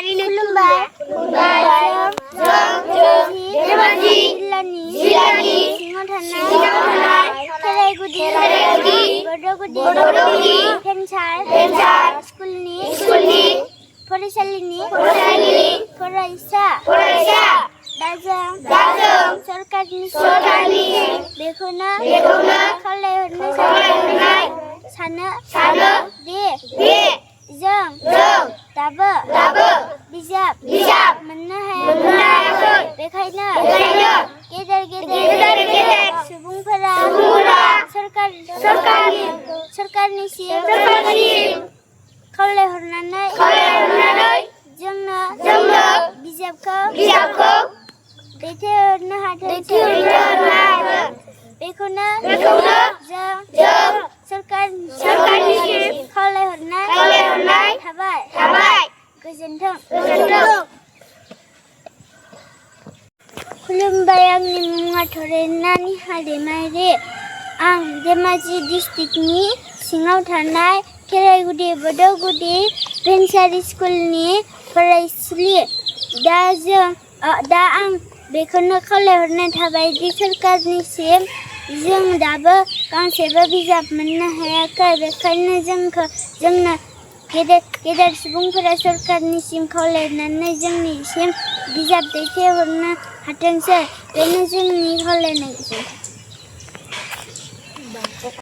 खुलुमबाय जों धेमाजि जिल्लानि सिङाव थानाय खेराइगुदि बड'गुदि भेन्सार स्कुलनि फरायसालिनि फरायसा दा जों सरकारनि बेखौनो खावलायहरनो सानो दि जों दाबो बिजाब मोननो हायाखै बेखायनो गेदेर सुबुंफोरा सरकारनिसिम खावलायहरनानै जोंनो बिजाबखौ दैथायहरनो हाथों बेखौनो जों सरकारनिसिम खावलायहरनाय थाबाय गोजोन्थों। खुलुमबाय आंनि मुङा थरेना निहाल दैमारि आं धेमाजि डिस्ट्रिक्टनि सिङाव थानाय खेराइगुदि बड'गुदि भेन्सार स्कुलनि फरायसुलि दा आं बेखौनो खावलायहरनाय थाबाय दि सरकारनिसिम जों दाबो गांसेबो बिजाब मोननो हायाखै बेखायनो जोंनो गेदेर सुबुंफोरा सरकारनिसिम खावलायनानै जोंनिसिम बिजाब दैथायहरनो हाथोंसै बेनो जोंनि खावलायनाय।